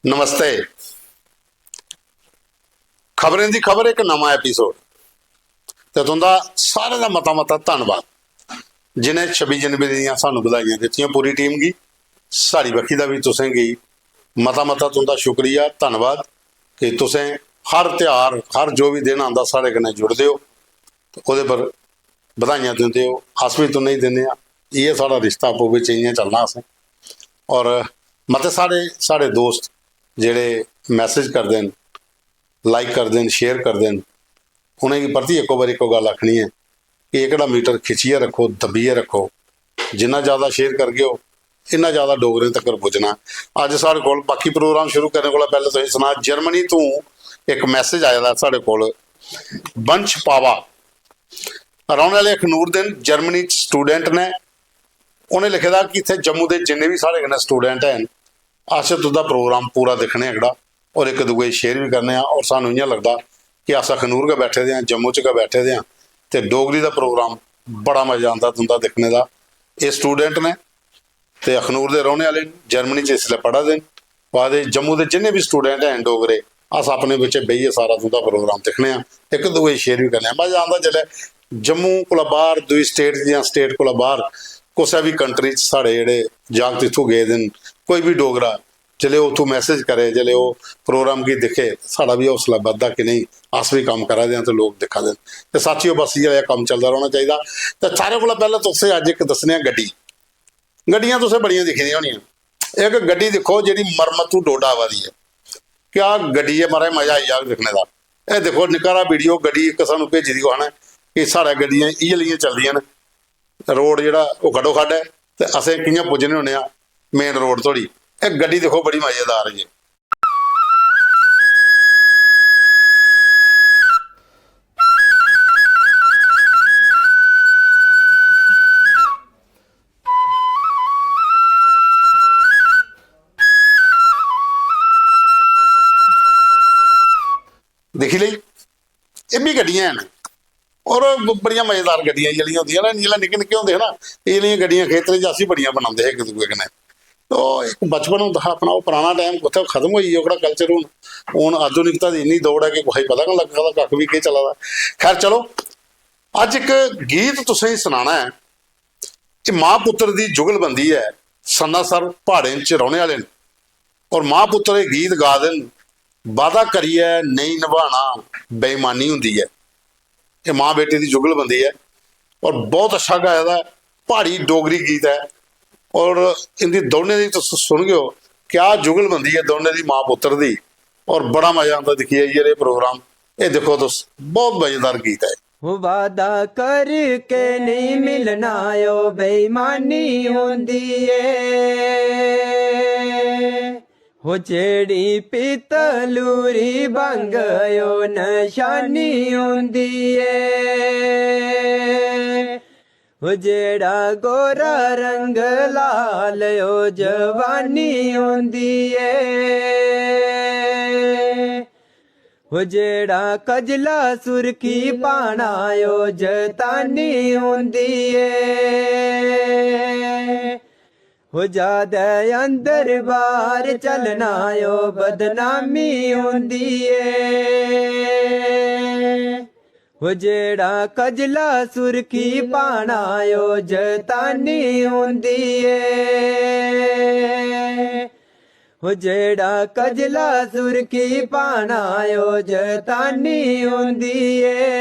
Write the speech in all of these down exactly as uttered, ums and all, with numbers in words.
नमस्ते। खबरें दी खबर, इक नमां एपिसोड। ते तुं'दा सारें दा मता मता धन्नवाद, जि'नें छब्बी जनवरी दियां सानूं बधाइयां दित्तियां। पूरी टीम गी, साढ़ी बक्खी दा बी तुसें गी मता मता तुं'दा शुक्रिया, धन्नवाद कि तुसें हर त्यहार, हर जो बी दिन आंदा, साढ़े कन्नै जुड़दे ओ, ते ओह्दे पर बधाइयां दिंदे ओ, अस बी तुसेंगी दिन्ने आं। इ'यै साढ़ा रिश्ता, आपूं बिच्च इ'यां चलना असें। और मते सारे साढ़े दोस्त जेह्ड़े मैसेज करदे न, लाइक करदे न, शेयर करदे न, उ'नेंगी परतियै इक्को बारी इक्को गल्ल आखनी ऐ कि एह्कड़ा मीटर खिच्चियै रक्खो, दब्बियै रक्खो। जिन्ना ज्यादा शेयर करगे ओ, इन्ना ज्यादा डोगरें तगर पुज्जना। अज्ज साढ़े कोल बाकी प्रोग्राम शुरू करने कोला पैह्लें तुसेंगी सनां, जर्मनी तों इक मैसेज आए दा साढ़े कोल। बंश पावा रौह्ने आह्ले अखनूर दे न, जर्मनी च स्टूडेंट ने। उ'नें लिखे दा कि इत्थै जम्मू दे जिन्ने बी साढ़े कन्नै स्टूडेंट हैन, अस तुं'दा प्रोग्राम पूरा दिक्खने आं एह्कड़ा, और इक दूए गी शेयर बी करने आं। और सानूं इ'यां लगदा कि अस अखनूर गै बैठे दे आं, जम्मू च गै बैठे दे आं, ते डोगरी दा प्रोग्राम बड़ा मजा आंदा तुं'दा दिक्खने दा। एह् स्टूडेंट ने ते अखनूर दे रौह्ने आह्ले न, जर्मनी च इसलै पढ़ा दे न। ओह् आखदे, "जम्मू दे जिन्ने बी स्टूडेंट हैन डोगरे, अस अपने बिच्च बेहियै सारा तुं'दा प्रोग्राम दिक्खने आं, इक दूए गी शेयर बी करने आं।" मजा आंदा जिसलै जम्मू कोला बाह्र, दूई स्टेट जां स्टेट कोला बाह्र कुसै बी कंट्री च साढ़े जेह्ड़े जागत इत्थूं गेदे न, कोई बी डोगरा जिसलै ओह् उत्थूं मैसेज करे, जिसलै ओह् प्रोग्राम गी दिक्खे, साढ़ा बी हौसला बधदा कि नेईं, अस बी कम्म करा दे आं ते लोक दिक्खा दे न। ते साथियो, बस इ'यै जेहा कम्म चलदा रौह्ना चाहिदा। ते सारें कोला पैह्लें तुसें अज्ज इक दस्सने आं गड्डी। गड्डियां तुसें बड़ियां दिक्खी दियां होनियां। इक गड्डी दिक्खो जेह्ड़ी मरम्मत तू डोडा आवा दी ऐ। क्या गड्डी ऐ महाराज, मजा आई जाग दिक्खने दा। एह् दिक्खो निक्का हारा वीडियो, गड्डी इक सानूं भेजी दी कुसै ने कि साढ़ै गड्डियां इ'यै लेइयां चलदियां न, रोड जेह्ड़ा ओह् खड्डो खड्ड ऐ ते असें कि'यां पुज्जने होन्ने आं मेन रोड धोड़ी। एह् गड्डी दिक्खो बड़ी मजेदार जी। दिक्खी लेई, एह् बी गड्डियां हैन। और ब-, बड़ियां मजेदार गड्डियां जेह्ड़ियां होंदियां ना, जिसलै निक्के निक्के होंदे हे ना, एह् जेहियां गड्डियां खेतरें च अस बी बड़ियां बनांदे हे इक दूए कन्नै। तो इक बचपन होंदा हा अपना, ओह् पराना टैम कुत्थै खत्म होई गेआ, ओह्कड़ा कल्चर। हून, हून आधुनिकता दी इन्नी दौड़ ऐ कि कुसै गी पता गै निं लग्गा दा कक्ख बी केह् चला दा। खैर चलो, अज्ज इक गीत तुसेंगी सनाना ऐ। एह् मां पुत्तर दी जुगलबंदी ऐ। सन्नासर प्हाड़ें च रौह्ने आह्ले न। और मां पुत्तर एह् गीत गा दे न, "वादा करियै नेईं नभाना, बेईमानी होंदी ऐ।" एह् मां बेटे दी जुगलबंदी ऐ और बहुत अच्छा गाए दा ऐ, प्हाड़ी डोगरी गीत ऐ। और इंदी दौनें दी तुस सुनगेओ, क्या जुगलबंदी ऐ दौनें दी मां पुत्तर दी। और बड़ा मजा आंदा दिक्खियै इ'यै जेह् प्रोग्राम। एह् दिक्खो तुस, बहुत मजेदार गीत ऐ। "वादा करके नेईं मिलना, ओ बेईमानी होंदी ऐ। हो जेह्ड़ी पितलूरी बंग, ओ नशानी होंदी ऐ। हो जेह्ड़ा गोरा रंग लाल, ओ जवानी होंदी ऐ। हो जेह्ड़ा कजला सुर्खी पाना, ओ जतानी होंदी ऐ। हो ज्यादा अंदर बाहर चलना, ओ बदनामी होंदी ऐ। हो जेह्ड़ा कजला सुर्खी पाना, ओ जतानी होंदी ऐ। हो जेह्ड़ा कजला सुर्खी पाना, ओ जतानी होंदी ऐ।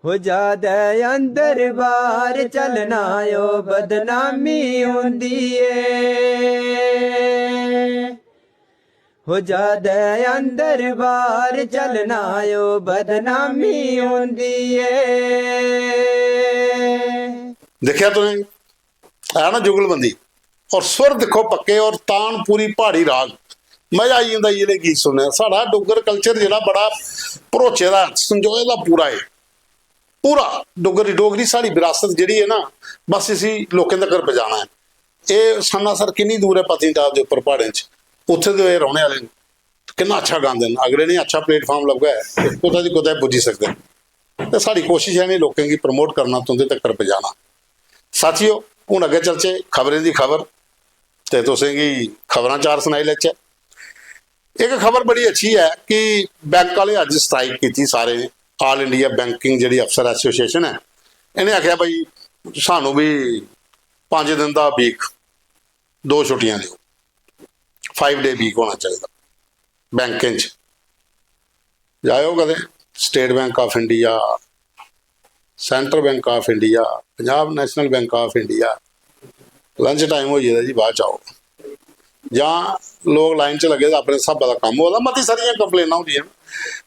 हो ज्यादा अंदर बाहर चलना, ओ बदनामी होंदी ऐ। हो ज्यादा अंदर बाहर चलना, ओ बदनामी होंदी ऐ।" दिक्खेआ तुसें, है ना जुगलबंदी। और सुर दिक्खो पक्के और तान पूरी प्हाड़ी राग। मजा आई जंदा इ'यै गीत सुनने दा। साढ़ा डुग्गर कल्चर जेह्ड़ा बड़ा भरोचे दा, संजोए दा पूरा ऐ। पूरा डुग्गर, डोगरी साढ़ी विरासत जेह्ड़ी ऐ ना, बस इसी लोकें तगर पजाना ऐ। एह् सन्नासर किन्नी दूर ऐ पत्नीटाप दे उप्पर प्हाड़ें च, उत्थें दे एह् रौह्ने आह्ले न। किन्ना अच्छा गांदे न। अगर इ'नें अच्छा प्लेटफार्म लब्भै ते कुतै दी कुतै पुज्जी सकदे न। ते साढ़ी कोशिश ऐ इ'नें लोकें गी प्रमोट करना, तुं'दे तगर पजाना। साथियो, हून अग्गें चलचै, खबरें दी खबर। ते तुसेंगी खबरां चार सनाई लैचै। इक खबर बड़ी अच्छी ऐ कि बैंक आह्ले अज्ज स्ट्राइक कीती सारे, ऑल इंडिया बैंकिंग जेह्ड़ी अफसर एसोसिएशन ऐ, इ'नें आखेआ, "भाई, सानू बी पंज दिन दा वीक, दो छुट्टियां देओ, फाइव डे वीक होना चाहिदा बैंकें च।" जाएओ कदें state bank of India, central bank of India, Punjab national bank of India, lunch time होई गेदा जी, बाद च आओ। जां लोक लाइन च लग्गे दे, अपने स्हाबै दा कम्म होआ दा। मती सारियां कंप्लेनां होंदियां न।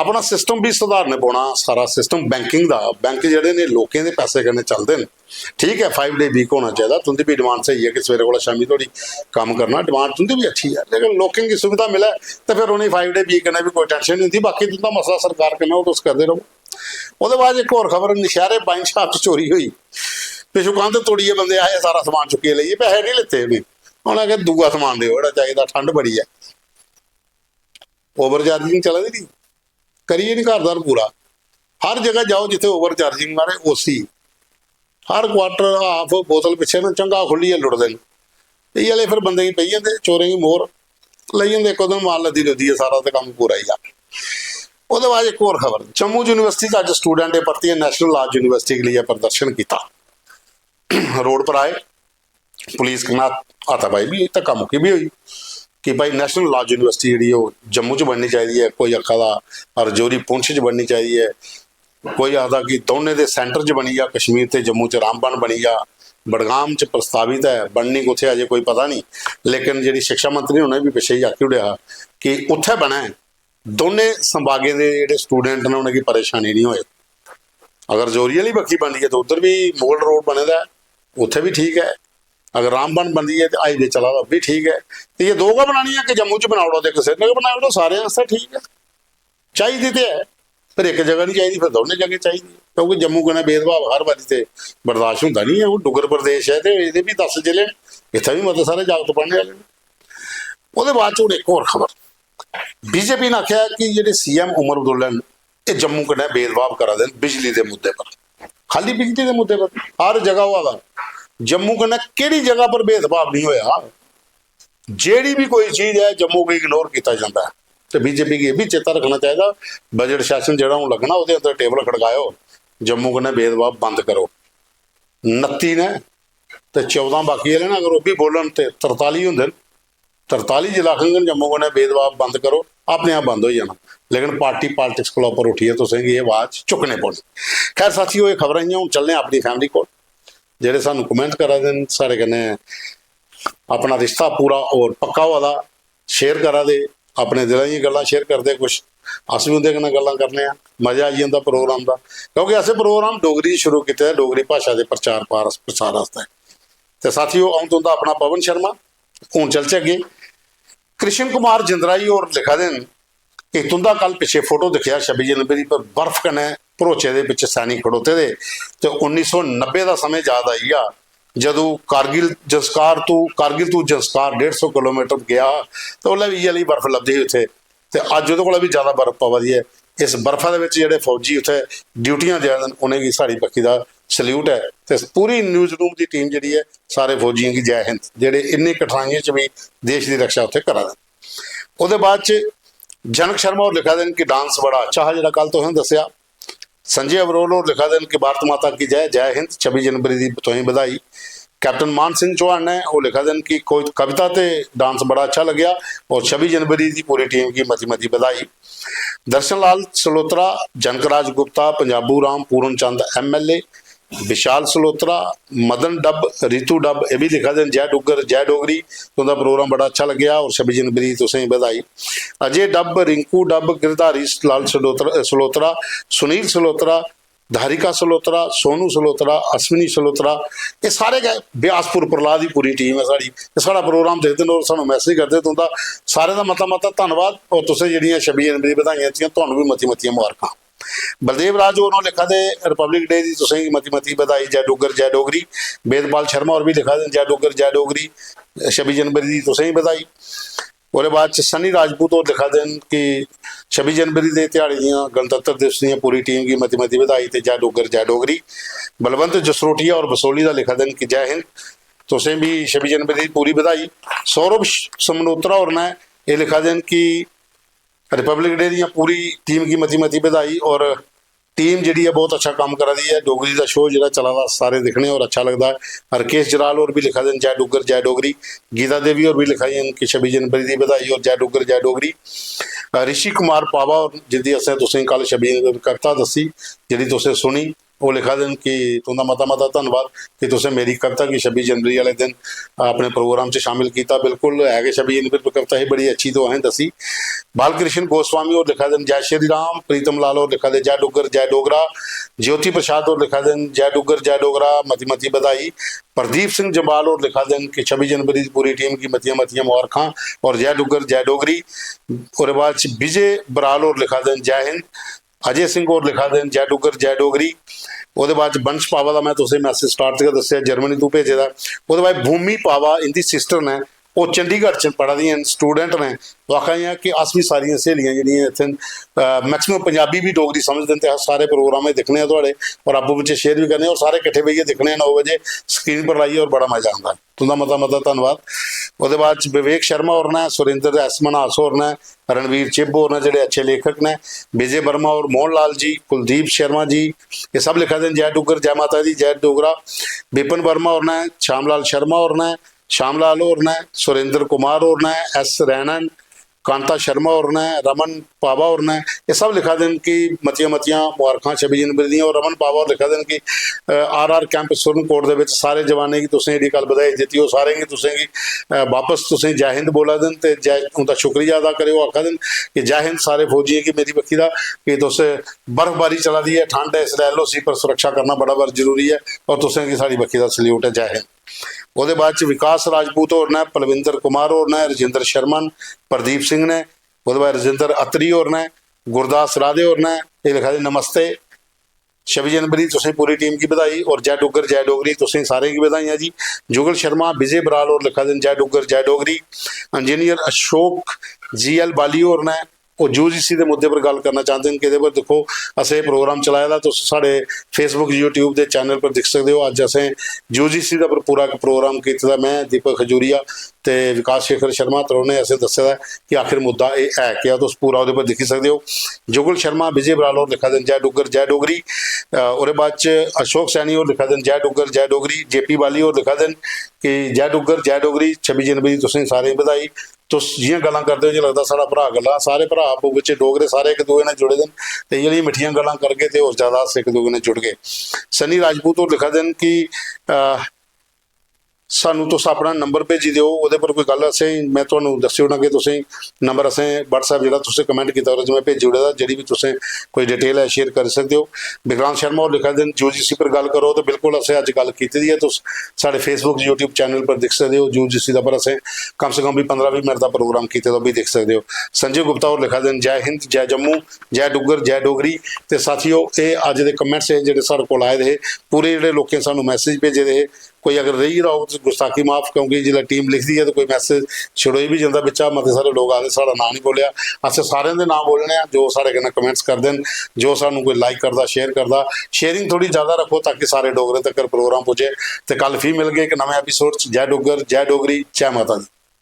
अपना सिस्टम बी सुधारने पौना, सारा सिस्टम बैंकिंग दा। बैंक जेह्ड़े ने लोकें दे पैसे कन्नै चलदे न। ठीक ऐ, फाइव डे वीक होना चाहिदा, तुं'दी बी डिमांड स्हेई ऐ कि सवेरे कोला शामी धोड़ी कम्म करना, डिमांड तुं'दी बी अच्छी ऐ, लेकिन लोकें गी सुविधा मिलै ते फिर उ'नेंगी फाइव डे वीक कन्नै बी कोई टैंशन निं होंदी। बाकी तुं'दा मसला सरकार कन्नै, ओह् तुस करदे र'वो। ओह्दे बाद इक होर खबर, नशैह्रे वाइन शाप च चोरी होई। पिच्छों कंध तोड़ियै बंदे आए, सारा समान चुक्कियै लेई गे, पैसे निं लेते उ'नें। उ'नें आखेआ, "दूआ समान देओ, जेह्ड़ा चाहिदा, ठंड बड़ी ऐ।" ओवर चार्जिंग चला दी नी, करियै निं घर-दार पूरा। हर जगह जाओ जित्थै ओवर चार्जिंग मारे, ओसी। हर क्वार्टर, हाफ, बोतल पिच्छे ना चंगा खु'ल्लियै लुटदे न। इ'यै ले फिर बंदे गी पेई जंदे, चोरें गी मोर, लेई जंदे इक दिन माल लद्दी लुद्दियै सारा ते कम्म पूरा ही आ। ओह्दे बाद इक होर खबर, जम्मू यूनिवर्सिटी च अज्ज स्टूडेंट ने परतियै नेशनल लॉ यूनिवर्सिटी के लिए प्रदर्शन कीता। रोड पर आए, पुलिस कन्नै हाथापाई बी होई, धक्का मुक्की बी होई कि भाई, नेशनल लॉ यूनिवर्सिटी जेह्ड़ी ओह् जम्मू च बननी चाहिदी ऐ, कोई आखा दा रजौरी पुंछ च बननी चाहिदी ऐ, कोई आखदा कि दौनें दे सेंटर च बनी जा, कश्मीर ते जम्मू च रामबन बनी जा। बडगाम च प्रस्तावित ऐ, बननी कुत्थै अजें कोई पता नहीं, लेकिन जेह्ड़ी शिक्षा मंत्री उ'नें बी पिच्छे ही आखी ओड़ेआ हा कि उत्थै बनै, दौनें संभागें दे जेह्ड़े स्टूडेंट न उ'नेंगी परेशानी नहीं होए। अगर रजौरी आह्ली बक्खी बनदी ऐ ते उद्धर बी मोल रोड बने दा ऐ, उत्थै बी ठीक ऐ। अगर रामबन बनदी ऐ ते हाईवे चला दा, ओह् बी ठीक ऐ। ते जे दो गै बनानियां, इक जम्मू च बनाई ओड़ो ते इक श्रीनगर बनाई ओड़ो, सारें आस्तै ठीक ऐ। चाहिदी ते ऐ, पर इक जगह निं चाहिदी, फिर दौनें जगह चाहिदी ऐ, क्योंकि जम्मू कन्नै भेदभाव हर बारी ते बर्दाश्त होंदा निं ऐ। ओह् डुग्गर प्रदेश ऐ ते एह्दे बी दस जिले न, इत्थै बी मते सारे जागत पढ़ने आह्ले न। ओह्दे बाद च हून इक होर खबर, बीजेपी ने आखेआ कि जेह्ड़े सीएम उमर अब्दुल्ला न, एह् जम्मू कन्नै भेदभाव करा दे न बिजली दे मुद्दे पर। खाल्ली बिजली दे मुद्दे पर, हर जगह होआ दा। जम्मू कन्नै केह्ड़ी जगह पर भेदभाव निं होआ? जेह्ड़ी बी कोई चीज ऐ, जम्मू गी इग्नोर कीता जंदा ऐ। ते बीजेपी गी एह् बी चेता रक्खना चाहिदा, बजट सैशन जेह्ड़ा हून लग्गना, ओह्दे अंदर टेबल खड़काओ, जम्मू कन्नै भेदभाव बंद करो। नत्ती न ते चौदां बाकी आह्ले न, अगर ओह् बी बोलन ते तरताली होंदे न। तरताली जिसलै आखङन जम्मू कन्नै भेदभाव बंद करो, अपने आप बंद होई जाना। लेकिन पार्टी पॉलिटिक्स कोला उप्पर उट्ठियै तुसें गी एह् आवाज चुक्कने पौनी। खैर साथियो, एह् खबरां हियां, हून चलने आं अपनी फैमिली कोल। जेह्ड़े सानूं कमेंट करा दे न, साढ़े कन्नै अपना रिश्ता पूरा होर पक्का होआ दा, शेयर करा दे, अपने दिला दियां गल्लां शेयर करदे कुछ, अस बी उं'दे कन्नै गल्लां करने आं, मजा आई जंदा प्रोग्राम दा, क्योंकि असें प्रोग्राम डोगरी च शुरू कीते दा, डोगरी भाशा दे प्रचार पार-, प्रसार आस्तै। ते साथियो, अ'ऊं तुं'दा अपना पवन शर्मा। हून चलचै अग्गें। कृष्ण कुमार जिंदराई होर लिखा दे न कि तुं'दा कल पिच्छे फोटो दिक्खेआ छब्बी जनवरी पर बर्फ कन्नै भरोचे दे पिच्छे सैनिक खड़ोते दे, ते उन्नी सौ नब्बे दा समें याद आई गेआ, जदूं कारगिल जंस्कार तू, कारगिल तू जंस्कार डेढ़ सौ किलोमीटर गेआ हा, ते उसलै बी इ'यै लेही बर्फ लभदी ही उत्थै, ते अज्ज ओह्दे कोला बी ज्यादा बर्फ पवा दी ऐ। इस बर्फा दे बिच जेह्ड़े फौजी उत्थै ड्यूटियां देआ दे न, उ'नेंगी साढ़ी बक्खी दा सल्यूट ऐ। ते पूरी न्यूज़ रूम दी टीम जेह्ड़ी ऐ, सारे फौजियें गी जै हिंद, जेह्ड़े इन्नी कठिनाइयें च बी देश दी रक्षा उत्थै करा दे न। ओह्दे बाद च जनक शर्मा होर लिखा दे न कि डांस बड़ा अच्छा हा, जेह्ड़ा कल तुसें दस्सेआ। संजय अरोल होर लिखा दे न कि भारत माता की जय, जय हिंद, छब्बी जनवरी दी तुसें बधाई। कैप्टन मान सिंह चौहान ने ओह् लिखा दे न कि कोई कविता ते डांस बड़ा अच्छा लग्गेआ और छब्बी जनवरी दी पूरी टीम गी मती मती बधाई। दर्शन लाल सलोत्रा, जनक राज गुप्ता, पंजाबू राम, पूर्ण चंद एमएलए, विशाल सलोत्रा, मदन डब, रितु डब, एह् बी लिखा दे न, "जय डुग्गर, जय डोगरी, तुं'दा प्रोग्राम बड़ा अच्छा लग्गेआ और छब्बी जनवरी दी तुसें गी बधाई।" अजय डब, रिंकू डब, गिरधारी लाल सलोत्रा, सलोत्रा, सुनील सलोत्रा, धारिका सलोत्रा, सोनू सलोत्रा, अश्विनी सलोत्रा, एह् सारे गै ब्यासपुर प्रहलाद दी पूरी टीम ऐ साढ़ी। एह् साढ़ा प्रोग्राम दिखदे न और सानूं मैसेज करदे, तुं'दा सारें दा मता मता धन्नवाद और तुसें जेह्ड़ियां छब्बी जनवरी दी बधाइयां दित्तियां, तुहानूं बी मती मतियां मुबारखां। बलदेव राज होर लिखा दे, "रिपब्लिक डे दी तुसें गी मती मती बधाई, जय डुग्गर, जय डोगरी।" वेदपाल शर्मा होर बी लिखा दे न, "जय डुग्गर, जय डोगरी, छब्बी जनवरी दी तुसें गी बधाई।" ओह्दे बाद च सनी राजपूत होर लिखा दे न कि छब्बी जनवरी दे ध्याड़े दियां, गणतंत्र दिवस दियां पूरी टीम गी मती मती बधाई ते जय डुग्गर, जय डोगरी। बलवंत जसरोटिया होर बसोली दा लिखा दे न कि जय हिंद। तुसें बी छब्बी जनवरी दी पूरी बधाई। सौरभ श-, समनोत्रा होर ने एह् लिखा दे न कि रिपब्लिक डे दियां पूरी टीम गी मती मती बधाई और टीम जेह्ड़ी ऐ बहुत अच्छा कम्म करा दी ऐ। डोगरी दा शो जेह्ड़ा चला दा सारे दिक्खने और अच्छा लगदा ऐ। राकेश जराल होर बी लिखा दे न जय डुग्गर जय डोगरी। गीता देवी होर बी लिखा दियां न कि छब्बी जनवरी दी बधाई और जय डुग्गर जय डोगरी। अ, ऋषि कुमार पावा होर जिंदी असें तुसें कल छब्बी जनवरी पर कविता दस्सी जेह्ड़ी तुसें सुनी, ओह् लिखा दे न कि तुं'दा मता मता धन्नवाद कि तुसें मेरी कविता गी छब्बी जनवरी आह्ले दिन अपने प्रोग्राम च शामिल कीता। बिल्कुल है गै छब्बी जनवरी पर कविता ही, बड़ी अच्छी तो असें दस्सी। बालकृष्ण गोस्वामी होर लिखा दे न जय श्री राम। प्रीतम लाल होर लिखा दे जय डुग्गर जय डोगरा। ज्योति प्रसाद होर लिखा दे न जय डुग्गर जय डोगरा, मती मती बधाई। प्रदीप सिंह जम्वाल होर लिखा दे न कि छब्बी जनवरी दी पूरी टीम गी मतियां मतियां मुबारखां और जय डुग्गर जय डोगरी। ओह्दे बाद च विजय बराल होर लिखा दे न जय हिंद। अजय सिंह होर लिखा दे न जय डुग्गर जय डोगरी। ओह्दे बाद च वंश पावा दा में तुसें मैसेज स्टार्ट च गै दस्सेआ, जर्मनी तू भेजे दा। ओह्दे बाद भूमि पावा, इंदी सिस्टर ने, ओह् चंडीगढ़ च पढ़ा दियां न, स्टूडेंट ने। ओह् आखा दियां कि अस बी सारियां स्हेलियां जेह्ड़ियां इत्थै, मैक्सिमम पंजाबी बी डोगरी समझदे न ते अस सारे प्रोग्राम एह् दिक्खने आं थुआढ़े, और आपूं बिच्चें शेयर बी करने आं और सारे किट्ठे बेहियै दिक्खने आं नौ बजे स्क्रीन पर लाइयै, और बड़ा मजा आंदा ऐ। तुं'दा मता मता धन्नवाद। ओह्दे बाद च विवेक शर्मा होर न, सुरेंद्र एस मन्हास होर न, रणवीर चिब होर न, जेह्ड़े अच्छे लेखक न, विजय वर्मा होर, मोहन लाल जी, कुलदीप शर्मा जी, एह् सब लिखा दे न जय डुग्गर, जय माता दी, जय डोगरा। विपिन वर्मा होर न, श्यामलाल शर्मा होर न, श्यामलाल होर न, सुरेंद्र कुमार होर न, एस रैना न, कांता शर्मा होर न, रमन पावा होर न, एह् सब लिखा दे न कि मतियां मतियां मुबारखां छब्बी जनवरी दियां। और रमन पावा होर लिखा दे न कि आर आर कैंप सुरनकोट दे बिच सारे जवानें गी तुसें जेह्ड़ी कल बधाई दित्ती, ओह् सारें गी, तुसें गी, अ, बापस तुसें जय हिंद बोला दे न ते जय, उं'दा शुक्रिया अदा करेओ। आखा दे न कि जय हिंद सारे फौजियें गी मेरी बक्खी दा, कि तुस, बर्फबारी चला दी ऐ, ठंड ऐ, इसलै एल ओ सी पर सुरक्षा करना बड़ा बड़ा जरूरी ऐ और तुसें गी साढ़ी बक्खी दा सल्यूट ऐ। जय हिंद। ओह्दे बाद च विकास राजपूत होर न, पलविंदर कुमार होर न, रजिंदर शर्मा न, प्रदीप सिंह ने, ओह्दे बाद रजिंदर अत्री होर न, गुरदास राधे होर न, एह् लिखा दे नमस्ते। छब्बी जनवरी तुसें पूरी टीम गी बधाई और जय डुग्गर जय डोगरी तुसें सारें गी बधाइयां जी। जुगल शर्मा, विजय बराल होर लिखा दे न जय डुग्गर जय Dogri. Engineer Ashok G L Bali होर न, ओह् यू जी सी दे मुद्दे पर गल्ल करना चांह्दे न कि एह्दे पर दिक्खो, असें प्रोग्राम चलाए दा, तुस साढ़े Facebook, YouTube दे चैनल पर दिक्खी सकदे ओ। अज्ज असें यू जी सी दे पर पूरा इक प्रोग्राम कीते दा, में, दीपक खजूरिया ते विकास शेखर शर्मा त्रौने असें दस्से दा ऐ कि आखिर मुद्दा एह् ऐ केह् ऐ, तुस पूरा ओह्दे पर दिक्खी सकदे ओ। जुगल शर्मा, विजय बराल होर लिखा दे न जय डुग्गर जय डोगरी। अ, ओह्दे बाद च अशोक सैनी होर लिखा दे न जय डुग्गर जय डोगरी। जे पी बाली होर लिखा दे न कि जय डुग्गर जय डोगरी, छब्बी जनवरी दी तुसें सारें गी बधाई। तुस जि'यां गल्लां करदे ओ, इ'यां लगदा साढ़ा भ्राऽ गल्लां, सारे भ्राऽ आपूं बिच्चें डोगरे, सारे इक दूए कन्नै जुड़े दे न, ते इ'यै जेहियां मिट्ठियां गल्लां करगे ते होर जैदा अस इक दूए कन्नै जुड़गे। सनी राजपूत होर लिखा दे न कि, अ, सानू तुस अपना नंबर भेजी देओ, ओह्दे पर कोई गल्ल असें, में तुहानू दस्सी ओड़ना कि तुसें नंबर असें WhatsApp जेह्ड़ा तुसें कमेंट कीता ओह्दे च में भेजी ओड़े दा, जेह्ड़ी बी तुसें कोई डिटेल ऐ शेयर करी सकदे ओ। विक्रांत शर्मा होर लिखा दे न, "यू जी सी पर गल्ल करो", ते बिल्कुल असें अज्ज गल्ल कीती दी ऐ, तुस साढ़े Facebook, YouTube चैनल पर दिक्खी सकदे ओ। यू जी सी दा पर असें कम से कम बी पंदरां बीह् मिनट दा प्रोग्राम कीते दा, ओह् बी दिक्खी सकदे ओ। संजय गुप्ता होर लिखा दे न, "जय हिंद, जय जम्मू, जय डुग्गर, जय डोगरी।" ते साथियो, एह् अज्ज दे कमेंट्स हे जेह्ड़े साढ़े कोल आए दे हे, पूरे जेह्ड़े लोकें सानू मैसेज भेजे दे हे, कोई अगर रेही गेदा होग ते गुस्ताखी माफ, क्योंकि जिसलै टीम लिखदी ऐ ते कोई मैसेज छड़ोई बी जंदा बिच्चा। मते सारे लोक आखदे साढ़ा नांऽ निं बोलेआ, अस सारें दे नांऽ बोलने आं जो साढ़े कन्नै कमेंट्स करदे न, जो सानू कोई लाइक करदा, शेयर करदा। शेयरिंग थोड़ी ज्यादा रक्खो ताकि सारे डोगरें तगर प्रोग्राम पुज्जे। ते कल फ्ही मिलगे इक नमें एपिसोड च। जय डुग्गर, जय डोगरी, जय माता दी।